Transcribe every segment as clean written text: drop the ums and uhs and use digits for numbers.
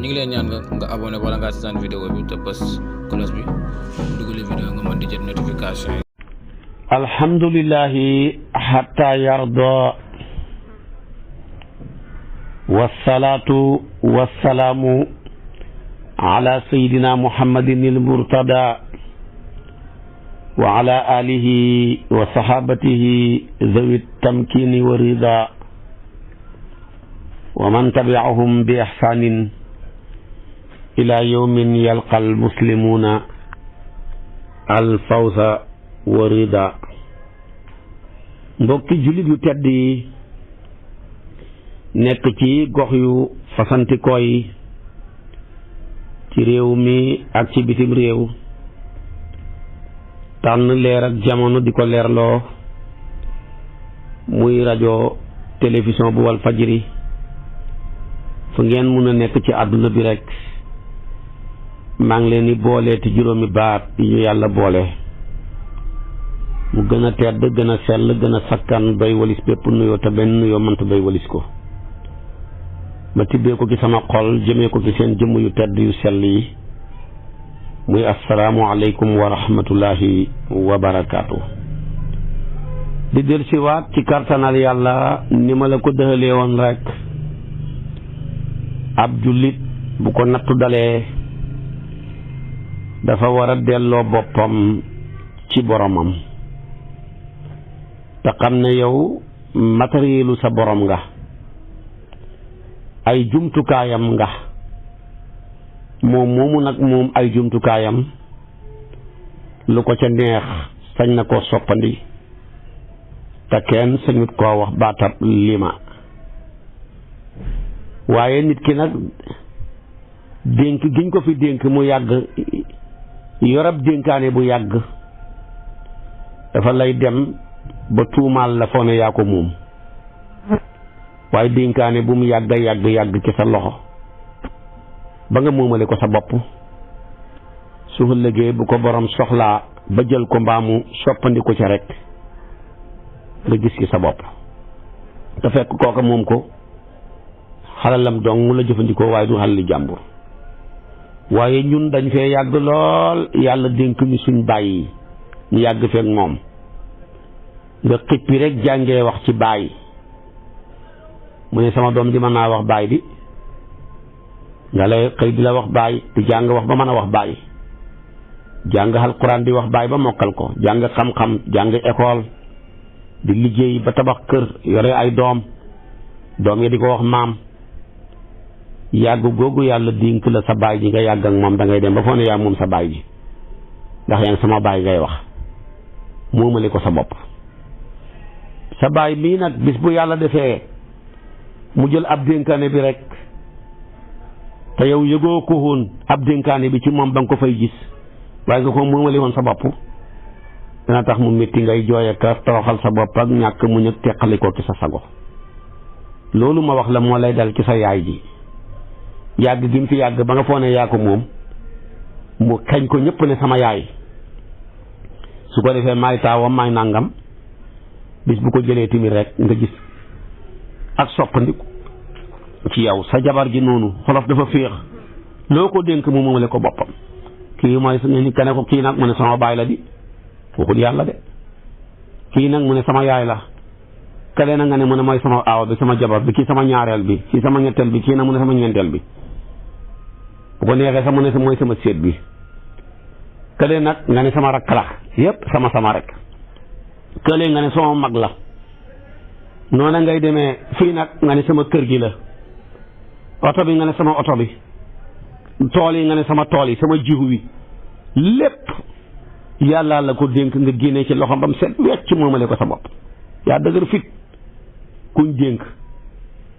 ñu ngi leen ñaan nga abonné wala nga seetaan vidéo bi te bës cloche bi dugalee vidéo nga mën di jot notification yi. alhamdulillahi hatta yarda wassalatu wassalamu ala sayyidina muhammadin al-murtada wa ala alihi wa sahabatihi zawi tamkini wa rida wa man tabi'ahum bi ihsanin ila yawmin yalqa al-muslimuna al-fawza wa rida. mbokki jullit yu tedd yi nekk ci gox yu fasantikoo yi ci réew mi ak ci bitim réew tànn leer ak jamono di ko leerloo muy rajo télévision bu wal fajri fu ngeen mun a nekk ci àdduna bi rek maa ngi leen di boole te juróomi baat yi ñu yàlla boole mu gën a tedd gën a sell gën a sakkan doy walis bépp nuyoo te benn nuyoo mënta doy walis ko ma tibbee ko ci sama xol jëmee ko ci seen jëmm yu tedd yu sell yi muy assalaamu aleykum wa rahmatullahi wa barakaatu. di del siwaat ci kartanal yàlla ni ma la ko dëxalee woon rek ab jullit bu ko nattu dalee dafa war a delloo boppam ci boromam te xam ne yow matérielu sa borom nga ay jumtukaayam nga moom moomu nag moom ay jumtukaayam lu ko ca neex sañ na koo soppandi te kenn sañut koo wax baatab lima waaye nit ki nag dénk giñ ko fi dénk mu yàgg yorab dénkaane bu yàgg dafa lay dem ba tuumaal la foo ne yaa ko moom waaye dénkaane bu mu yàgg yàgg ci sa loxo ba nga moomale ko sa bopp su ëllëgee bu ko borom soxlaa ba jël ko mbaamu soppandi ko ca rek nga gis ci sa bopp te fekk kooka moom ko xalalam dong mu la jëfandikoo waaye du xalali jàmbur. waaye ñun dañ fee yàgg lool yàlla dénk ñu suñ bàyyi ñu yàgg feek moom nga xippi rek jàngee wax ci bàyyi mu ne sama doom di mën naa wax baay bi nga lay xëy di la wax baay di jàng wax ba mën a wax baay jàng alxuraan di wax baay ba mokkal ko jàng xam-xam jàng école di liggéey ba tabax kër yore ay doom yi di ko wax maam yàgg googu yàlla dénk la sa baay ji nga yàgg ak moom da ngay dem ba foo ne yaa moom sa baay ji ndax yaa ngi sama baay ngay wax moomale ko sa bopp sa baay mii nag bis bu yàlla defee mu jël ab dénkaane bi rek te yow yëgoo ko woon ab dénkaane bi ci moom ba nga ko fay gis waaye nga ko moomale woon sa bopp dana tax mu métti ngay jooy ak toroxal sa bopp ak ñàkk mu ñëg teqali ko ci sa sago. loolu ma wax la moo lay dal ci sa yaay ji yàgg gi mu fi yàgg ba nga foo ne yaa ko moom mu xañ ko ñëpp ne sama yaay su ko defee maay taawam maay nàngam bis bu ko jëlee tamit rek nga gis ak soppandiku ci yow. sa jabar ji noonu xolof dafa féex loo ko dénk mu moomale ko boppam kii mooy su ni kene ko kii nag mu ne sama baay la di waxul yàlla de kii nag mu ne sama yaay la kale na nga ne mu ne mooy sama aaw bi sama jabar bi kii sama ñaareel bi kii sama ñetteel bi kii nag mu ne sama ñeenteel bi bu ko neexee sax mu ne mooy sama séet bi kale nag nga ne sama rakk la yépp sama rek kale nga ne sama mag la noona ngay demee fii nag nga ne sama kër gi la oto bi nga ne sama oto bi tool yi nga ne sama tool yi sama jiwu wi lépp yàlla la ko dénk nga génnee ci loxo bam set wecc moomale ko sa bopp yaa dëgër fit kuñ dénk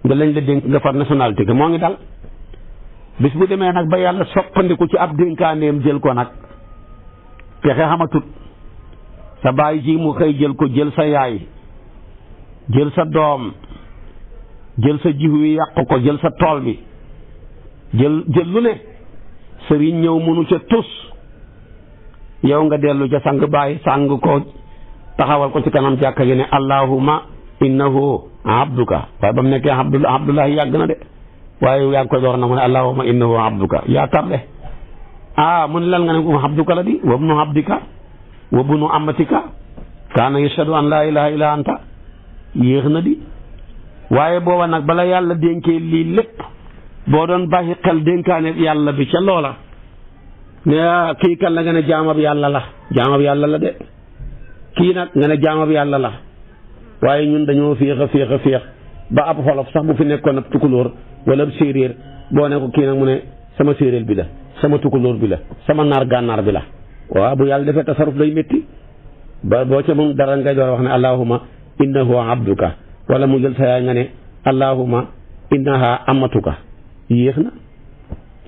nga lañ la dénk nga far nationalité moo ngi dal bis bu demee nag ba yàlla soppandiku ci ab dénkaaneem jël ko nag pexe xamatut sa baay ji mu xëy jël ko jël sa yaay jël sa doom jël sa jiw wi yàq ko jël sa tool bi jël lu ne sëriñ ñëw mënu ca tus yow nga dellu ca sang baay sang ko taxawal ko ci kanam jàkka gi ne allahumma innahu abduka waaye ba mu nekkee abdullahi yàgg na de waaye yaa ngi koy door na mu ne allahumma innahu abduka yaa tarde mu ne lan nga ne abduka la di wa ibnu abdika wa ibnu amatika kaana yashhadu an laa ilaha illa anta yéex na di waaye booba nag bala yàlla dénkee lii lépp boo doon bàyyi xel dénkaane yàlla bi ca loola ne kii kan la nga ne jaamab yàlla la de kii nag nga ne jaamab yàlla la waaye ñun dañoo féex a féex ba ab xolof sax bu fi nekkoon ab tukulóor wala ab séeréer boo ne ko kii nag mu ne sama séeréer bi la sama tukulóor bi la sama naar gànnaar bi la waaw bu yàlla defee tasaruf day métti ba boo ca moom dara ngay door wax ne allahumma innahu abduka wala mu jël sa yaay nga ne allahumma innaha amatuka yéex na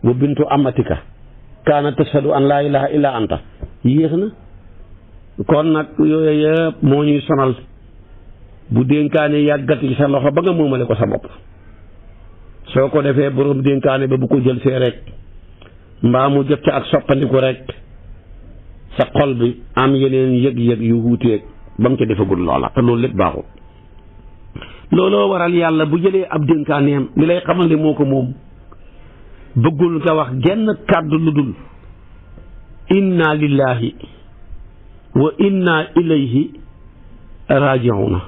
wa bintu amatika kaana tashhadu an laa ilaha illa anta yéex na kon nag yooyu yëpp moo ñuy sonal bu dénkaane yàggati sa loxo ba nga moomale ko sa bopp soo ko defee borom dénkaane ba bu ko jël see rek mbaa mu jot ca ak soppandiku rek sa xol bi am yeneen yëg-yëg yu wuuteeg ba mu ca defagul loola te loolu lépp baaxul looloo waral yàlla bu jëlee ab dénkaaneem li lay xamal ne moo ko moom bëggul nga wax genn kàddu lu dul inna lillahi wa inna ilayhi raji'una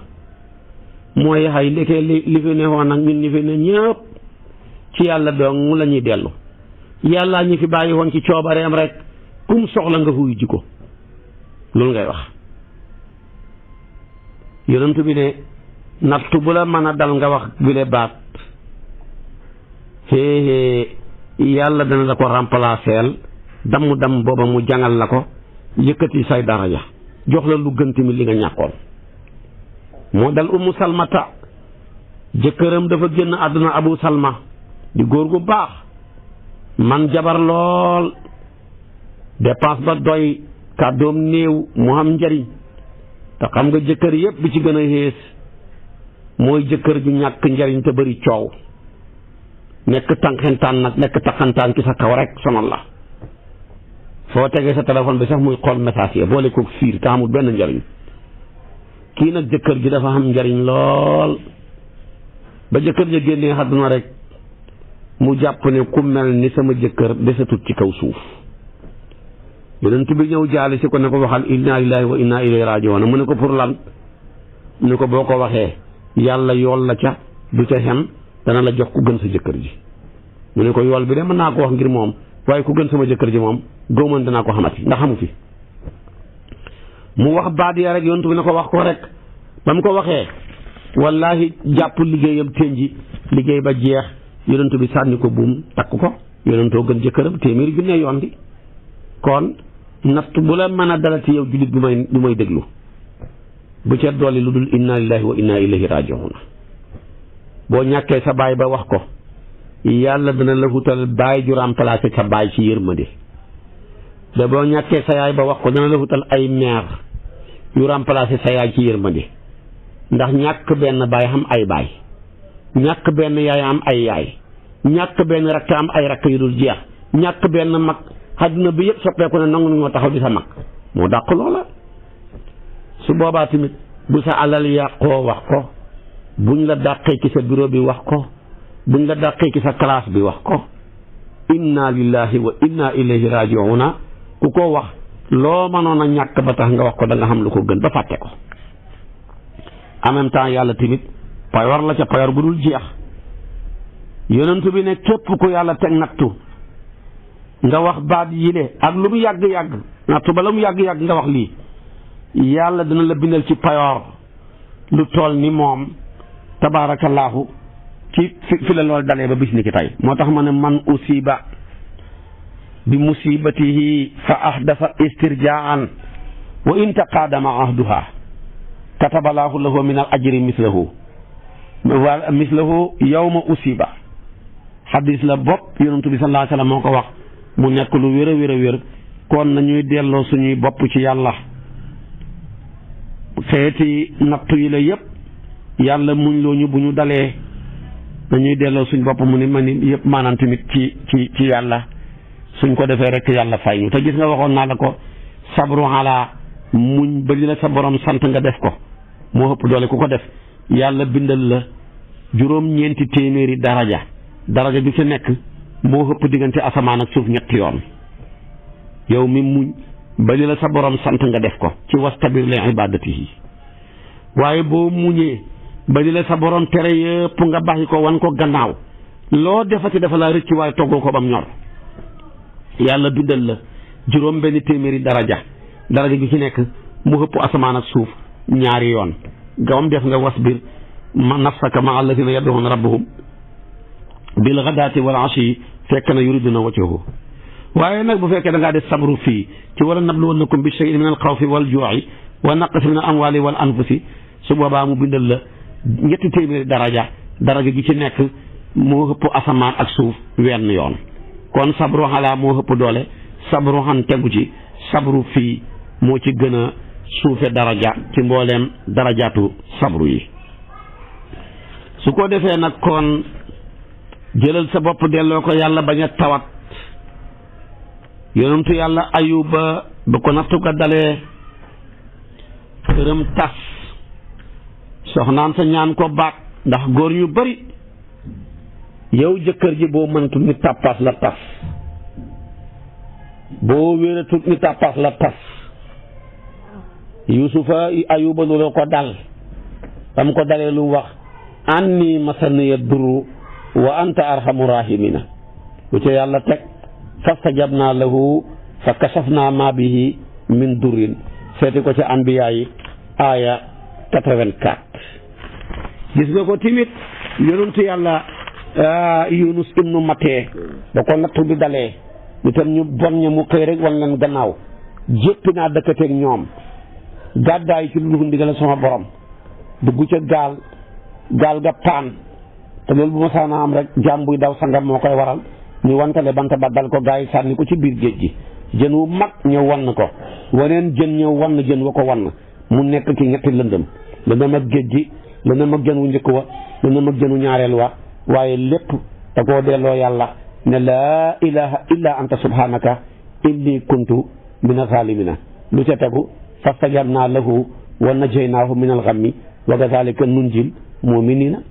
mooy xay ndekee li fi neexoon nag ñun ñi fi ne ñëpp ci yàlla dong la ñuy dellu yàlla ñi fi bàyyi woon ci coobareem rek kum soxla nga xuy ji ko loolu ngay wax yonent bi ne nattu bu la mën a dal nga wax bile baat yàlla dana la ko remplacer damm booba mu jangal la ko yëkkati say daraja jox la lu gën tamit li nga ñàkkoon moo dal Ummu Salmata jëkkëram dafa génn àdduna Abu Salma di góor gu baax man jabar lool dépense ba doy kàddoom néew mu am njariñ te xam nga jëkkër yépp bi ci gën a xées mooy jëkkër ju ñàkk njariñ te bari coow nekk tànqentaan nag nekk taxantaan ci sa kaw rek sonal la foo tegee sa téléphone bi sax muy xool message yi boole ko fiir te amul benn njariñ kii nag jëkkër ji dafa am njariñ lool ba jëkkër ja génnee àdduna rek mu jàpp ne ku mel ni sama jëkkër desatut ci kaw suuf yonent bi ñëw jaali si ko ne ko waxal inna lillahi wa inna ilayhi raji'un mu ne ko pour lan mu ne ko boo ko waxee yàlla yool la ca du ca xem dana la jox ku gën sa jëkkër ji mu ne ko yool bi de mën naa ko wax ngir moom waaye ku gën sama jëkkër ji moom góoman danaa ko xamati ndax xamu fi mu wax baat ya rek yonent bi ne ko wax ko rek ba mu ko waxee wallahi jàpp liggéeyam ténji liggéey ba jeex yonent bi sànni ko buum takk ko yonentoo gën jëkkëram téeméeri junne yoon di kon natt bu la mën a dalati yow jullit bi may déglu bu ca dolli lu dul inna lillahi wa inna ilayhi raji'un boo ñàkkee sa baay ba wax ko yàlla dana la wutal baay ju remplacer sa baay ci yërmande da boo ñàkkee sa yaay ba wax ko dana la wutal ay mère yu remplacer sa yaay ci yërmande ndax ñàkk benn baay am ay baay ñàkk benn yaay am ay yaay ñàkk benn rakk am ay rakk yu dul jeex ñàkk benn mag àdduna bi yëpp soppeeku ne nangu ñoo taxaw di sa mag moo dàq loola su boobaa tamit bu sa alal yàqoo wax ko buñ la dàqee ci sa bureau bi wax ko buñ la dàqee ci sa classe bi wax ko inna lillahi wa inna ilayhi raji'una ku ko wax loo mënoon a ñàkk ba tax nga wax ko da nga xam lu ko gën ba fàtte ko en même temps yàlla tamit payor la ca payor bu dul jeex yonentu bi ne képp ku yàlla teg nattu nga wax baat yile ak lu mu yàgg-yàgg nattu ba la mu yàgg-yàgg nga wax lii yàlla dina la bindal ci payoor lu tool ni moom tabaarakallaahu ci fi la lool dalee ba bis ni ki tey moo tax ma ne man usiba bi musibatihi fa ahdafa istirjaan wa in taqaadama ahduha katabalaahu lahu min al ajri mislahu yawma usiba xadis la bopp yonentu bi sallallahu alayhi wa sallam moo ko wax mu nekk lu wér a wér a wér kon nañuy delloo suñuy bopp ci yàlla xeeti nattu yi la yëpp yàlla muñ loo ñu bu ñu dalee nañuy delloo suñ bopp mu ni ma ni yëpp maanaam tamit ci yàlla suñ ko defee rek yàlla fay ñu te gis nga waxoon naa la ko sabru ala muñ ba li la sa borom sant nga def ko moo ëpp doole ku ko def yàlla bindal la juróom-ñeenti téeméeri daraja daraja bi ci nekk moo ëpp diggante asamaan ak suuf ñetti yoon. yow mi muñ ba li la sa borom sant nga def ko ci wastabir li ibadatihi waaye boo muñee ba li la sa borom tere yëpp nga bàyyi ko wan ko gannaaw loo defati dafa laa rëcc waaye toggoo ko bam ñor yàlla bindal la juróom benn téeméeri daraja bi ci nekk mu ëpp asamaan ak suuf ñaari yoon gawam def nga wasbir ma nafsaka ma alladina yad'una rabbahum bil ghadaati wal ashi fekk na yuriduna wajhahu waaye nag bu fekkee da ngaa def sabru fii ci wala nabluwannakum bi shay'in min al xawfi wal juu'i wa naqsin min al amwali wal anfusi su boobaa mu bindal la ñetti téeméeri daraja gi ci nekk moo ëpp asamaan ak suuf wenn yoon kon sabru xalaa moo ëpp doole sabru xan tegu ci sabru fii moo ci gën a suufe daraja ci mbooleem darajaatu sabru yi su ko defee nag kon jëlal sa bopp delloo ko yàlla bañ a tawat yonentu yàlla ayuba ba ko nattu ko dalee këram tas soxnaan sa ñaan ko baat ndax góor ñu bari yow jëkkër ji boo mënatul ni tàppaas la tas boo wéeratul ni tàppaas la tas yusufa ayuba loolu ko dal dam ko dalee lu wax anni masaniya duru wa anta arhamu rahimina lu ca yàlla teg fastajabna lahu fa kashafna ma bihi min durrin seeti ko ca anbiya yi aaya 84 gis nga ko timit yonentu yàlla Yunus ibnu Matee ba ko nattu bi dalee itam ñu bon ña mu xëy rek wan leen gannaaw jéppi naa dëkkateeg ñoom gàddaay ci lu ndigal sama borom dugg ca gaal ga paan te loolu bu ma saana am rek jaam buy daw sangam moo koy waral ñu wantale bant ba dal ko gaa yi sànni ko ci biir géej gi jën wu mag ñëw wann ko waneen jën ñëw wann jën wa ko wann mu nekk ci ñetti lëndëm ak géej gi lëndëm ak jën wu njëkk wa lëndëm ak jën wu ñaareel wa waaye lépp da koo delloo yàlla ne laa ilaha illa anta subhanaka inni kuntu min az-zalimina lu ca tegu fastajabna lahu wa najaynaahu min al-ghammi wa kadhalika nunjil mu'minina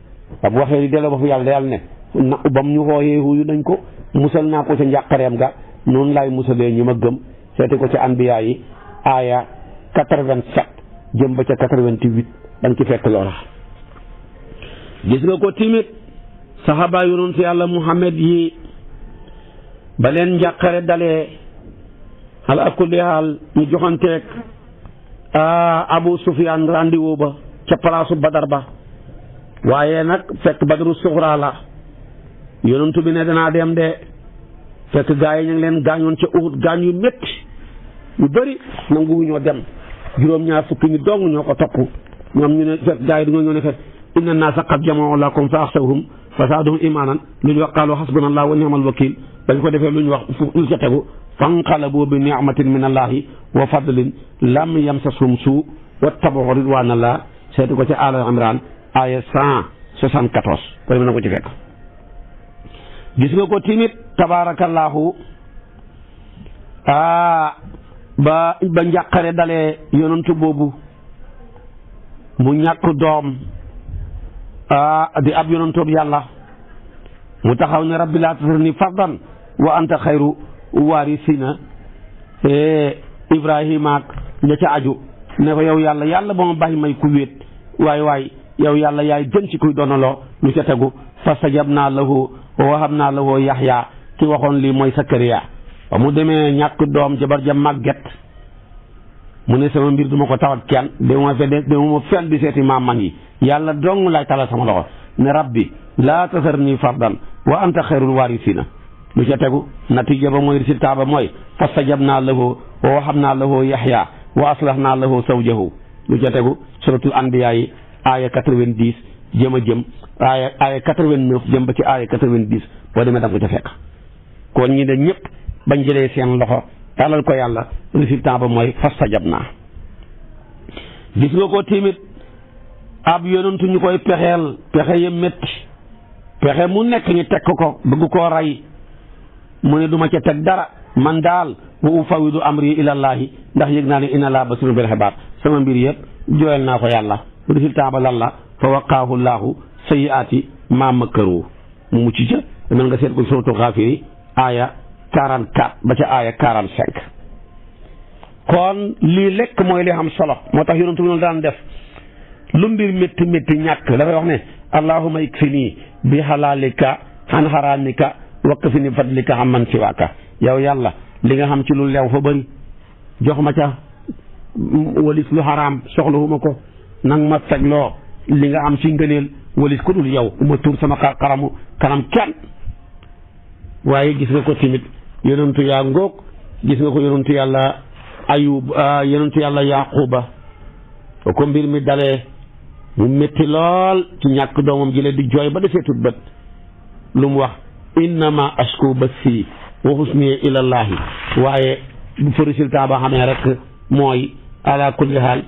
ba bu waxee di delloo ba fu yàlla ne na bam ñu xooyee huyu nañ ko musal naa ko ca njàqareem ga noonu laay musalee ñi ma gëm seeti ko ca anbiya yi aaya 87 jëm ba ca 88 da nga ci fekk loola gis nga ko timit saxaaba yonent yàlla Muhammad yi ba leen njàqare dalee ala kulli haal ñu joxanteeg Abu Sufyaan rendez-vous ba ca palaasu Badar ba waaye nag fekk Badru suxra la yonent bi ne danaa dem de fekk gaa yi ñu ngi leen gaañoon ca Uhud gaañ yu métti yu bëri nanguwu ñoo dem juróom-ñaar fukki ñu dong ñoo ko topp ñoom ñu ne fekk gaa yi dañoo ñëw ne fekk inna naasa qad jama'u lakum fa axshawhum fa zaadahum imaanan lu ñu wax qaalu hasbunallahu wa ni'mal wakiil dañ ko defee lu ñu wax lu ca tegu fanqalabu bi ni'matin min allahi wa fadlin lam yamsashum suu wattaba'u ridwaanallah seeti ko ca Aali Imraan aaya 174 ko dem na ko ci fekk gis nga ko timit tabaarakallaahu ba njàqare dalee yonantu boobu mu ñàkk doom di ab yonantoob yàlla mu taxaw ne rabbi laa tazarni fardan wa anta xayru waarisiina Ibrahima ak ña ca aju ne ko yow yàlla ba ma bàyyi may ku wéet waay yow yàlla yaay gën ci kuy doonaloo lu ca tegu fastajabnaa lahu wa wahabnaa lahu Yaxya ki waxoon lii mooy Sakariya ba mu demee ñàkk doom jabar ja màgget mu ne sama mbir duma ko tawat kenn dama fenn di seeti maam yi yàlla dong laay talal sama loxo ne rabbi laa tasarni fardan wa anta xayrul waarisiina lu ca tegu natiija ba mooy résultat ba mooy fastajabnaa lahu wa wahabnaa lahu Yaxya wa aslahnaa lahu zawjahu lu ca tegu suratul anbiya yi aaya 90 jëm aaya 89 jëm ba ci aaya 90 boo demee da nga ko ca fekk kon ñi ne ñëpp bañ jëlee seen loxo talal ko yàlla résultat ba mooy fastajabnaa gis nga ko timit ab yonentu ñu koy pexeel pexe ya métti pexe mu nekk ñu teg ko bëgg koo rey mu ne duma ca teg dara man daal wa ufawidu amri ilallaahi ndax yëg naa ne inna laa basirun bil ibaad sama mbir yëpp jooyal naa ko yàlla résultat ba lan la fa waqaahu llaahu sayyi'aati maa makkaru mu mucc ca mën nga seet ko suratu Xaafiri aaya 44 ba ca aaya 45. kon lii lekk mooy li am solo moo tax yonent bi daan def lu mbir métti métti ñàkk dafay wax ne allahumma ikfini bi halalika an haramika wakfini fadlika amman siwaka yow yàlla li nga xam ci lu leew fa bëri jox ma ca walis lu xaraam soxlawuma ko nang ma fegloo li nga am ci ngëneel walis ku dul yow ma tuur sama kanam kenn. waaye gis nga ko timit yonentu yaa ngóog gis nga ko yonentu yàlla ayub yonentu yàlla yaquba ko mbir mi dalee mu métti lool ci ñàkk doomam ji leen di jooy ba defee tut bët lu mu wax innama ashku bassi wa husni ilallahi waaye bu fa résultat ba xamee rek mooy ala kulli haal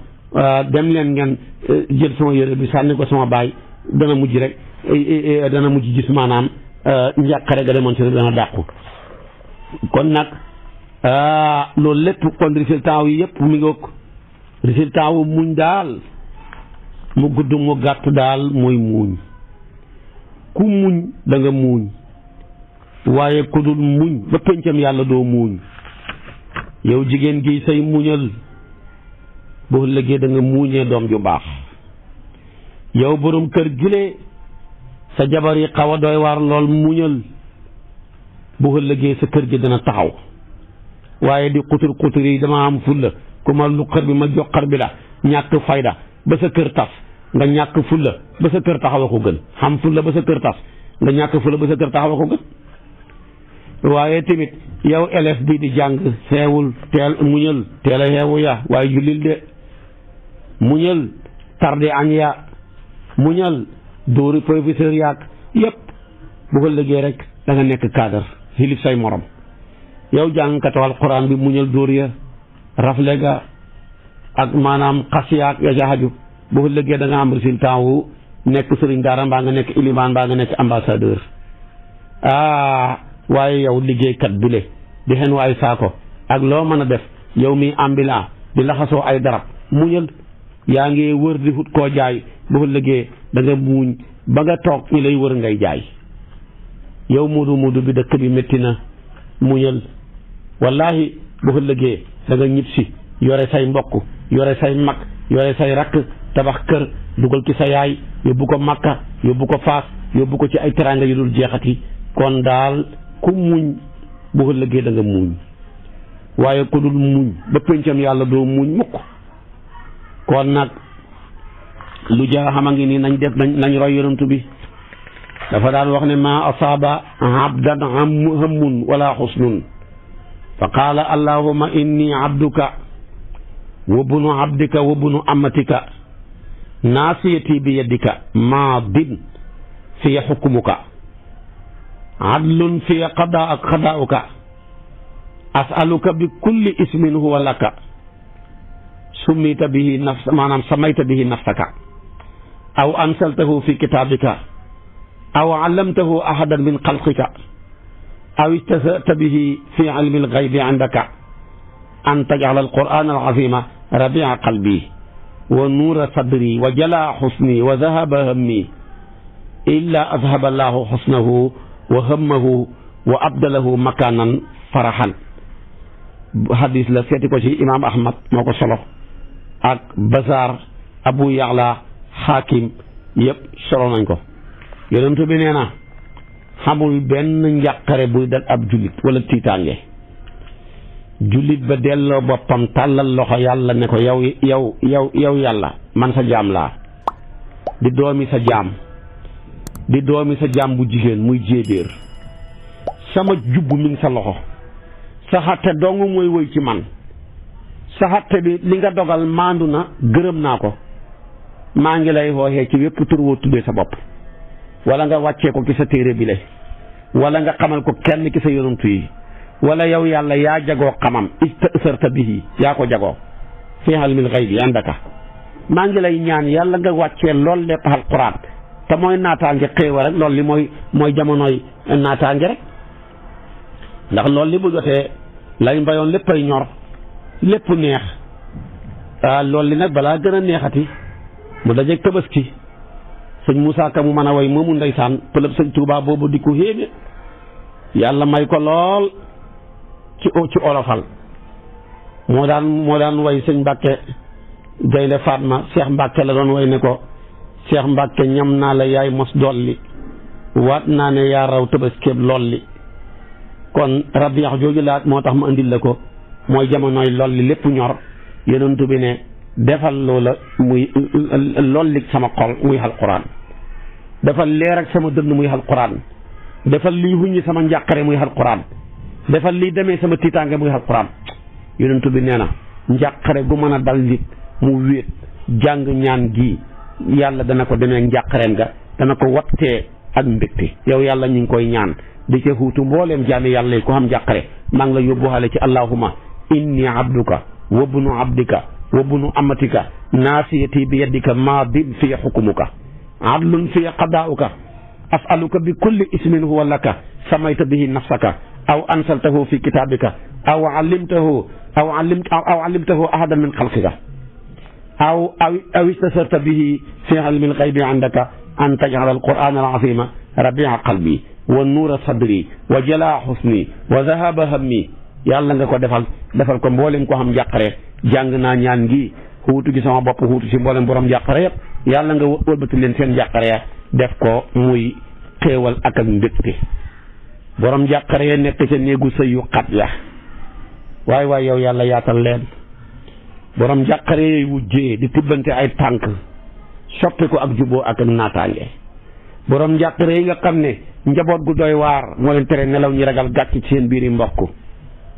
dem leen ngeen jël sama yére bi sànni ko sama baay dana mujj rek dana mujj gis maanaam njàqare ga demoon ci dana dàqu. kon nag loolu lépp kon résultat yi yëpp mi ngi résultat wu muñ daal mu gudd mu gàtt daal mooy muuñ ku muñ da nga muuñ waaye ku dul muñ ba pencam yàlla doo muuñ. yow jigéen gi say muñal boo ëllëgee da nga muuñee doom ju baax. yow borom kër gile sa jabar yi xaw a doy waar lool muñal boo ëllëgee sa kër gi dana taxaw waaye di xutur yi dama am fulla ku ma lu xër bi ma jox xër bi la ñàkk fayda ba sa kër tas nga ñàkk fulla ba sa kër taxaw a ko gën xam fulla ba sa kër tas nga ñàkk fulla ba sa kër taxaw a ko gën. waaye tamit yow élève bi di jàng xeewul teel muñal teel a xeewu ya waaye jullil de muñal tardé añ ya muñal dóori professeur yaag yépp bu ko liggéey rek da nga nekk cadre xilif say morom. yow jàngkatu alquran bi muñal dóor ya rafle ga ak maanaam xas yaag ya ca xaju bu ko liggéey da nga am résultat wu nekk sëriñ daara mbaa nga nekk ilimaan mbaa nga nekk ambassadeur. waaye yow liggéeykat bi le di xen waay saako ak loo mën a def yow mi ambulant di laxasoo ay darab muñal yaa ngi wër di hut koo jaay bu liggéey da nga muuñ ba nga toog ñi lay wër ngay jaay. yow muudu bi dëkk bi métti na muñal wallahi bu liggéey da nga ñib si yore say mbokk yore say mag yore say rakk tabax kër dugal ci sa yaay yóbbu ko Makka yóbbu ko Faas yóbbu ko ci ay teraanga yu dul jeexati. kon daal ku muñ bu ëllëgee da nga muñ waaye ku dul muñ ba pencam yàlla doo muñ mukk. kon nag lu ja xama ngi nii nañ roy yonent bi dafa daan wax ne ma asaaba abdan hammun wala xusnun fa qaala allahumma inni abduka wa bunu abdika wa bunu amatika naasiyati bi yadika maadin fiya xukmuka adlun fiya qadaa'uka as'aluka bi kulli ismin huwa laka summita bihi maanaam samayta bihi nafsaka aw ansaltahu fi kitaabika aw allamtahu ahadan min xalqika aw istasata bihi fi ilmi alxaybi indaka an tajala alquran alazima rabia qalbi wa nuura sadri wa jala xusni wa dahaba hammi illa adhaba allahu xusnahu wa hammahu wa abdalahu makanan faraxan. hadis la seeti ko ci imaam Ahmad moo ko solo ak Bazaar Abu Ya'la Hakim yëpp solo nañ ko. yonent bi nee na xamul benn njàqare buy dal ab jullit wala tiitaange jullit ba delloo boppam tàllal loxo yàlla ne ko yow yàlla man sa jaam laa di doomi sa jaam bu jigéen muy jéebéer sama jubb mi ngi sa loxo sa xatte dong mooy wëy ci man sa xatte bi li nga dogal maandu na gërëm naa ko maa ngi lay xooxee ci wépp tur woo tuddee sa bopp wala nga wàccee ko ci sa téere bi le wala nga xamal ko kenn ci sa yonantu yi wala yow yàlla yaa jagoo xamam istasarta bihi yaa ko jagoo fi ilmil ghaybi indaka maa ngi lay ñaan yàlla nga wàccee lool lépp alquran te mooy naataange xéewa rek loolu li mooy jamonoy naataange rek ndax loolu li bu jotee lay mbayoon léppay ñor lépp neex loolu li nag balaa gën a neexati mu dajeeg tabaski sëñ Moussa Ka mu mën a way moomu ndeysaan pëlëb sëñ Touba boobu di ko héeme yàlla may ko lool ci olofal moo daan way sëñ Mbàkke Gaynde Fatma Cheikh Mbàkke la doon way ne ko Cheikh Mbàkke ñam naa la yaay mos dolli waat naa ne yaa raw tëbaskeeb lolli kon rabiyax jooju laat moo tax ma andil la ko mooy jamonoy lolli lépp ñor yonent bi ne defal loola muy lollik sama xol muy alquran defal leer ak sama dënn muy alquran defal lii huññi sama njàqare muy alquran defal lii demee sama tiitaange muy alquran yonent bi nee na njàqare gu mën a dal nit mu wéet jàng ñaan gi yàlla dana ko demee njàqareem ga dana ko wattee ak mbégte yow yàlla ñu ngi koy ñaan di ca xuutu mbooleem jaami yàlla yi ko xam njàqare maa ngi la yóbbuwaale ci allahumma inni abduka wa bunu abdika wa bunu amatika naasiyati bi yadika maadin fi xukumuka adlun fi qadaauka asaluka bi kulli ismin huwa laka samayta bihi nafsaka aw ansaltahu fi kitabika aw allimtahu ahadan min xalqika aw istasarta bihi fi ilmi alxaybi indaka an tajala alquran alazima rabia qalbi wa nuura sadri wa jalaa xusni wa zahaba hammi yàlla nga ko defal ko mboolem ko xam njàqare jàng naa ñaan gi xuutu gi sama bopp xuutu si mboolem borom njàqare yëpp yàlla nga wëlbati leen seen njàqare ya def ko muy xéewal ak mbégte borom njàqare ya nekk ca néegu sëy yu xat ya waay yow yàlla yaatal leen borom njàqare yooyu wujjee di tibbante ay tànk soppi ko ak juboo ak naataange borom njàqare yi nga xam ne njaboot gu doy waar moo leen tere nelaw ñi ragal gàcc ci seen biiri mbokk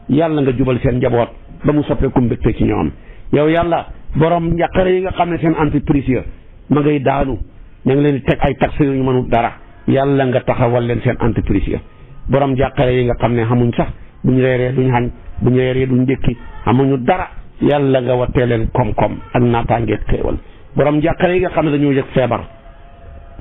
yàlla nga jubal seen njaboot ba mu soppeeku mbégte ci ñoom yow yàlla borom njàqare yi nga xam ne seen entreprise ya ma ngay daanu ña ngi leen di teg ay taxes yu ñu mënul dara yàlla nga taxawal leen seen entreprise ya borom njàqare yi nga xam ne xamuñ sax buñ reeree duñ xañ buñ reeree duñ ndékki xamuñu dara yàlla nga wattee leen koom-koom ak naataangeeg xéewal borom njàqare yi nga xam ne dañoo yëg feebar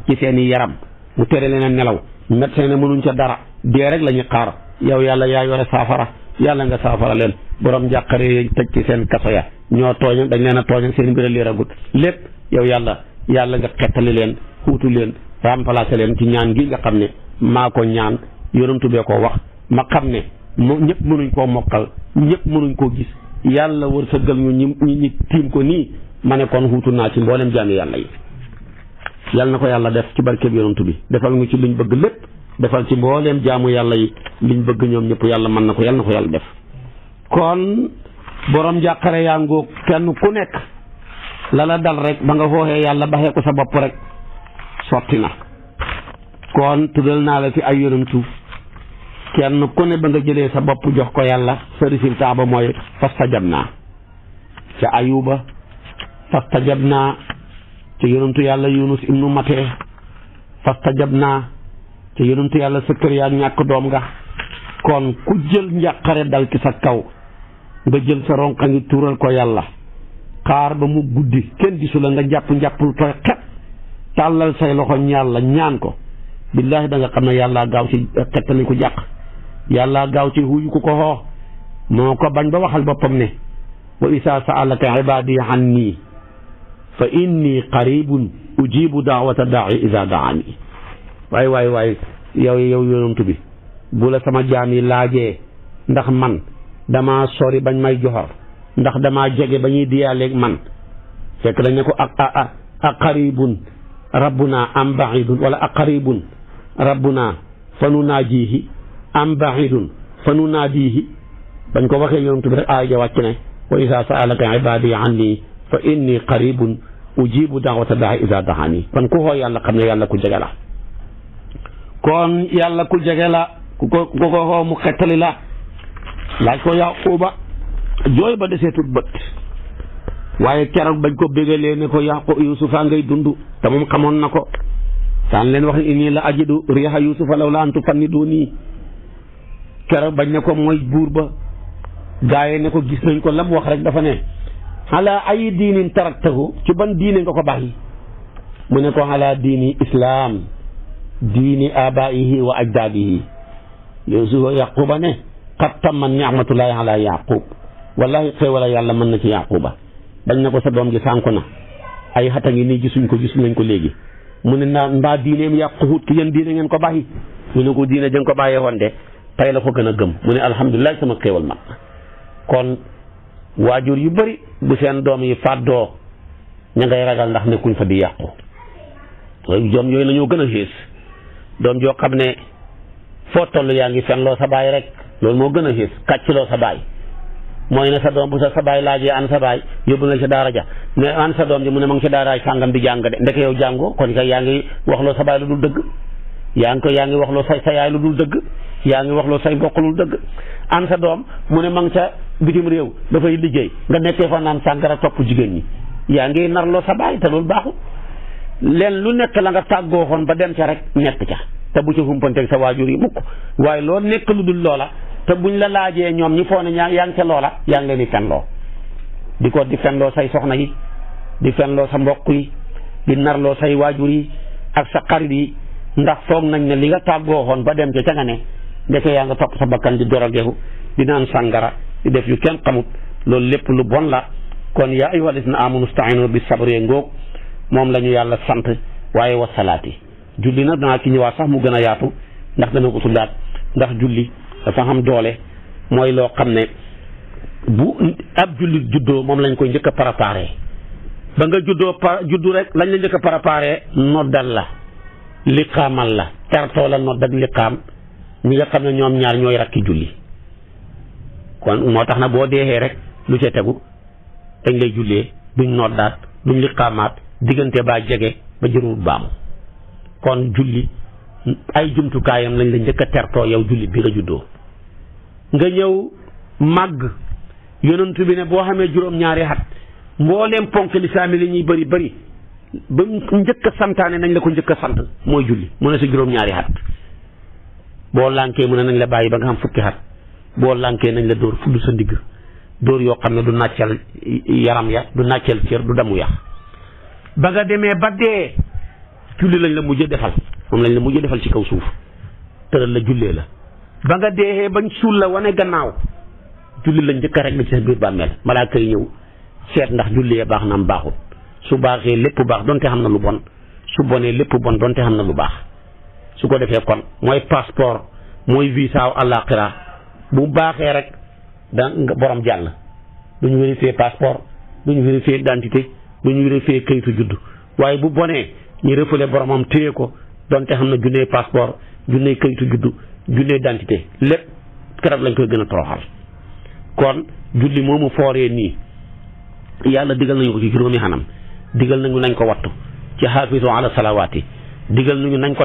ci seen i yaram mu tere leen a nelaw médecin ne mënuñ ca dara dee rek la ñuy xaar yow yàlla yaa yore saafara yàlla nga saafara leen borom njàqare yi tëj ci seen kaso ya ñoo tooñ dañ leen a tooñ seen mbir a leeragut lépp yow yàlla nga xettali leen xuutu leen remplacé leen ci ñaan gi nga xam ne maa ko ñaan yonantu bee ko wax ma xam ne ñëpp mënuñ koo mokkal ñëpp mënuñ koo gis yàlla wërsëgal ñu ñi tiim ko nii ma ne kon xuutu naa ci mboolem jaami yàlla yi yàlla na ko yàlla def ci barkeb yonantu bi defal ñu ci liñ bëgg lépp defal ci mbooleem jaamu yàlla yi liñ bëgg ñoom ñëpp yàlla mën na ko yàlla na ko yàlla def kon borom jàqare yaa ngoog kenn ku nekk la dal rek ba nga xooxee yàlla baxee ko sa bopp rek sotti na kon tuddal naa la fi ay yonantu kenn ku ne ba nga jëlee sa bopp jox ko yàlla sa résultat ba mooy fastajabnaa ca ayuba fastajabnaa ca yonantu yàlla yunus ibnu matee fastajabnaa ca yonantu yàlla Sakariya ñàkk doom nga kon ku jël njàqare dal ci sa kaw nga jël sa ronqa ngi tuural ko yàlla xaar ba mu guddi kenn gisu la nga njàppul tooy xet tàllal say loxo yàlla ñaan ko billaahi da nga xam ne yàlla gaaw ci xettali ku jàq yàlla gaaw ci huyu ku ko xoox moo ko bañ ba waxal boppam ne wa isaa sa'alaka ibaadi anni fa inni qaribun ujibu daawata daai iza daani waay yow yonantu bi bu la sama jaam yi laajee ndax man dama sori bañ may joxor ndax dama jege ba ñuy diyaaleeg man fekk dañ ne ko a qaribun rabbuna am baidun wala a qaribun rabbuna fa nu naajihi am baidun fa nu naadihi bañ ko waxee yonantu bi rek aaya ja wàcc ne wa isa saalaka ibadi anni fa inni qaribun ujibu daawata daai isa daani kon ku xoo yàlla xam ne yàlla ku jege la kon yàlla ku jege la ku ko xoo mu xettali la laaj ko Yaquba jooy ba deseetut bët waaye keroog bañ ko bégalee ne ko Yuusufa ngay dund te moom xamoon na ko daan leen wax ne inni la ajidu riiha Yuusufa lawlaa an tufanniduunii keroog bañ ne ko mooy buur ba gaaye ne ko gis nañ ko lam wax rek dafa ne ala ay diinin taraktahu ci ban diine nga ko bàyyi mu ne ko ala diini islaam diini abaihi wa ajdaadihi Yuusufa Yaquba ne qad tamma ni'matullaahi ala Yaqub wallahi xéewala yàlla mën na ci Yaquba bañ na ko sa doom ji sànku na ay xata ngi nii gisuñ nañ ko léegi mu ne mbaa diineem yàquwut ki yéen diine ngeen ko bàyyi mu ne ko diine jën ko bàyyee woon de tey la ko gën a gëm mu ne alhamdulilah sama xéewal mag kon waajur yu bëri bu seen doom yi fàddoo ña ngay ragal ndax nekkuñ fa di yàqu doom yooyu la ñoo gën a xées doom joo xam ne foo toll yaa ngi fen loo sa baay rek loolu moo gën a xées kàcc loo sa baay mooy ne sa doom bu sa baay laajee an sa baay yóbbu nga ca daara ja mais an sa doom ji mu ne ma ngi ca daaraay sàngam di jàng de ndeke yow jàngoo kon kay yaa ngi waxloo sa baay lu dul dëgg yaa ngi waxloo sa yaay lu dul dëgg yaa ngi waxloo say mbokk lu dul dëgg an sa doom mu ne ma ngi ca bitim réew dafay liggéey nga nekkee fa naan sàngara topp jigéen ñi yaa ngi narloo sa baay te loolu baaxul leen lu nekk la nga tàggoo xoon ba dem ca rek nekk ca te bu ca humpanteeg sa waajur yi mukk waaye loo nekk lu dul loola te buñ la laajee ñoom ñi foo ne yaa ngi ca loola yaa ngi leen di fenloo di fenloo say soxna yi di fenloo sa mbokk yi di narloo say waajur yi ak sa xarit yi ndax foog nañ ne li nga tàggoo xoon ba dem ca nga ne ndeke yaa nga topp sa bakkan di dorogeeku di naan sàngara di def yu kenn xamut loolu lépp lu bon la kon yaa ayyuhal lazina aamanu ista'iinu bis sabri ngoog moom la ñu yàlla sant waaye wa salaati julli nag danaa ci ñëwaat sax mu gën a yaatu ndax dana ko tuddaat ndax julli dafa xam doole mooy loo xam ne bu ab jullit juddoo moom lañ koy njëkk a préparé ba nga juddu rek lañ la njëkk a préparé noddal la liqaamal la tertoo la nodd ak liqaam ñi nga xam ne ñoom ñaar ñooy rakki julli kon moo tax na boo deexee rek lu ca tegu dañ lay jullee duñ noddaat duñ liqaamaat diggante baa jege ba jërul baamu kon julli ay jumtukaayam lañ la njëkk a tertoo yow julli bi nga juddoo nga ñëw màgg yonentu bi ne boo xamee juróom-ñaari at mbooleem ponk lislaam yi li ñuy bëri ba njëkk a santaane nañ la ko njëkk a sant mooy julli mu ne sa juróom-ñaari at boo lànkee mu ne nañ la bàyyi ba nga xam fukki at boo lànkee nañ la dóor fudd sa ndigg dóor yoo xam ne du nàccal yaram ya du nàccal cër du damu yax ba nga demee ba dee julli lañ la mujj defal moom lañ la mujj defal ci kaw suuf tëral la jullee la ba nga deexee bañ suul la wane gannaaw julli lañ njëkk rek la ci sa biir bàmmeel malaaka yi ñëw seet ndax julli baax na am baaxul su baaxee lépp baax donte xam na lu bon su bonee lépp bon donte xam na lu baax su ko defee kon mooy passeport mooy visa wu àllaaxira bu baaxee rek da borom jàll duñu vérifier passeport duñu vérifier identité duñu vérifier kayitu juddu waaye bu bonee ñu refoulé boromam téye ko donte xam na junnee passeport junnee kayitu juddu junnee identité lépp keroog lañ koy gën a toroxal kon julli moomu fooree nii yàlla digal nañu ko ci juróomi xanam digal nañu nañ ko wattu ci xaafisu ala salawaati digal nañu nañ ko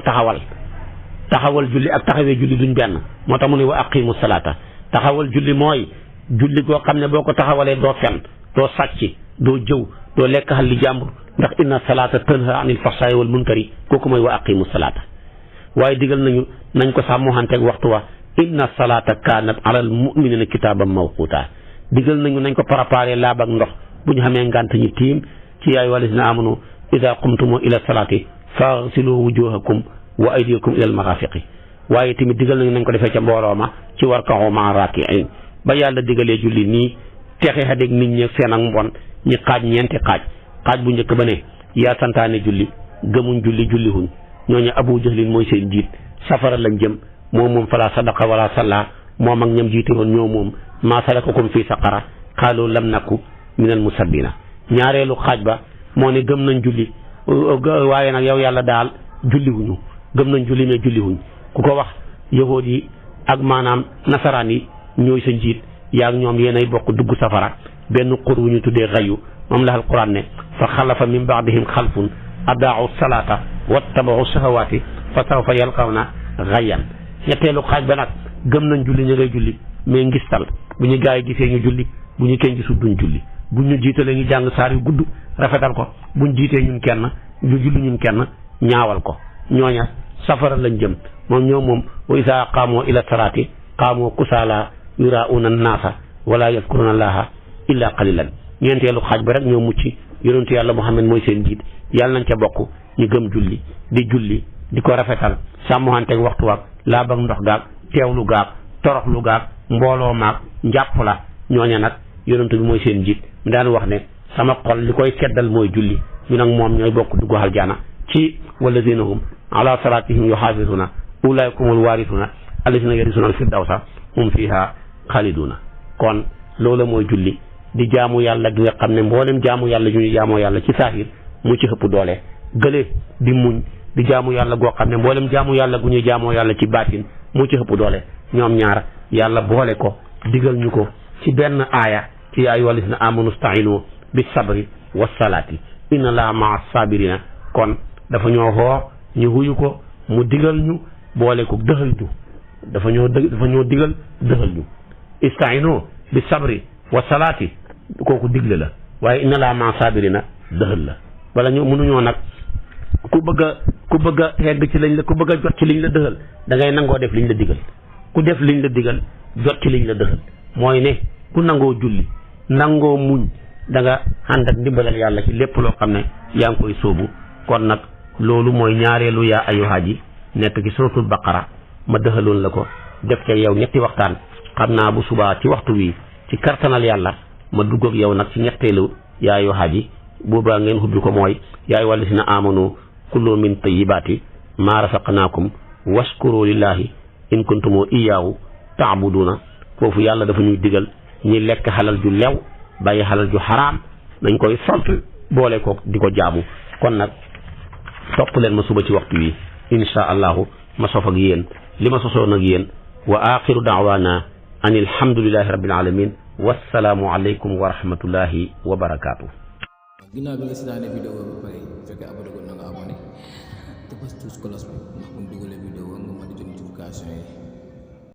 taxawal julli ak taxawee julli duñ benn moo tax mu ne wa aqimu salaata taxawal julli mooy julli goo xam ne boo ko taxawalee doo fen doo sàcc doo jëw doo lekk xal li jàmbur ndax inna salaata tanha anil fahsaa'i wal munkari kooku mooy wa aqimu salaata waaye digal nañu nañ ko sàmmoxanteeg waxtu wa inna salaata kaanat alal mu'minina kitaaban mawquuta digal nañu nañ ko préparé laab ak ndox bu ñu xamee ngànt ñi tiim ci yaa ayyuhal lazina amanu idaa qumtum ila salaati faghsilu wujuhakum wa aydiyakum ila al-marafiqi waaye tamit digal nañu nañ ko defee ca mbooloo ma ci warka'u ma'a raaki'iin ba yàlla digalee julli nii texe xadeeg nit ñi seen ak mbon ñi xaaj ñeenti xaaj bu njëkk ba ne yaa santaane julli gëmuñ julli huñ ñooñu Abu Jahlin mooy seen jiit safara lañ jëm moom fala sadaqa wala salla moom ak ñam jiite woon ñoo moom maa salakakum fii saqara qaalu lam naku minal musabbina ñaareelu xaaj ba moo ne gëm nañ julli waaye nag yow yàlla daal julli wuñu gëm nañ julli mais julli wuñ ku ko wax yahuud yi ak maanaam nasaraan yi ñooy sa njiit yaa ak ñoom yéenay bokk dugg safara benn xur wu ñu tuddee xayu moom la alquran ne fa xalafa min baadihim xalfun adaau salata wattabau shahawaati fa sawfa yalqawna xayyan ñetteelu xaaj ba nag gëm nañ julli ñu ngay julli mais ngistal bu ñu gaa yi gisee ñu julli bu ñu kenn gisul duñ julli bu ñu jiitalee ñu jàng saar yu gudd rafetal ko buñ jiitee ñun kenn ñu julli ñun kenn ñaawal ko ñooña safara lañ jëm moom wa isaa qaamoo ila salaati qaamoo kusaala yuraa'uuna naasa wala yadkuruna allaha illa qalilan ñeenteelu xaaj ba rek ñoo mucc yonentu yàlla Muhammad mooy seen jiit yàlla nañ ca bokk ñu gëm julli di ko rafetal sàmmohanteeg waxtu waag laab ak ndox gaag teewlu gaag toroxlu gaag mbooloo maag njàpp la ñooña nag yonentu bi mooy seen jiit mi daan wax ne sama xol li koy seddal mooy julli ñu nag moom ñooy bokk dugg aljana ci walladina hum ala salatihim yuhafizuna ulaika humul warithuna alladina yarisuna al-firdawsa hum fiha xaaliduna. kon loola mooy julli di jaamu yàlla gi nga xam ne mboolem jaamu yàlla yu ñu jaamoo yàlla ci saahir mu ci ëpp doole. gële di muñ di jaamu yàlla goo xam ne mboolem jaamu yàlla gu ñuy jaamoo yàlla ci baatin mu ci ëpp doole. ñoom ñaar yàlla boole ko digal ñu ko ci benn aaya ci yaa ayyuhal lazina amanu sta'iinu bis sabri was salaati inna laaha ma'a saabiriina. kon dafa ñoo xoo ñu huyu ko mu digal ñu boole ko dëxal ñu dafa ñoo digal dëxal ñu. ista'iinu bis sabri was salaati kooku digle la waaye inna laaha ma'a saabiriina dëxal la. wala ñu mënuñoo nag ku bëgg a xegg ci lañ la ku bëgg a jot ci liñ la dëxal da ngay nangoo def liñ la digal. ku def liñ la digal jot ci liñ la dëxal mooy ne ku nangoo julli nangoo muñ da nga ànd ak ndimbalal yàlla ci lépp loo xam ne yaa ngi koy sóobu. kon nag loolu mooy ñaareelu yaa ayyuhaa ji nekk ci suratul baqara ma dëxaloon la ko def ca yow ñetti waxtaan. xam naa bu subaa ci waxtu wi ci kartanal yàlla ma dugg ak yow nag ci ñetteelu yaa ayyuhaa ji boobaa ngeen xubbi ko mooy yaa ayyuhal lazina amanu kulu min tayyibaati maa rasaqnaakum washkuru lillahi in kuntum iyyaahu ta'buduuna. foofu yàlla dafa ñuy digal ñi lekk xalal ju lew bàyyi xalal ju xaraam nañ koy sant boole ko di ko jaamu. kon nag topp leen ma suba ci waxtu wi insha allahu ma sof ak yéen li ma sosoon ak yéen. wa axiru daawaana an alhamdulillahi rabbil alamin wassalaamu aleykum wa rahmatullahi wa barakaatu. ginnaaw bi nga seetaanee vidéo ba pare fekkee abonné ko na nga abonné te bës tous cloche bi ndax bu ñu dugalee vidéo nga mën di jot notification yi.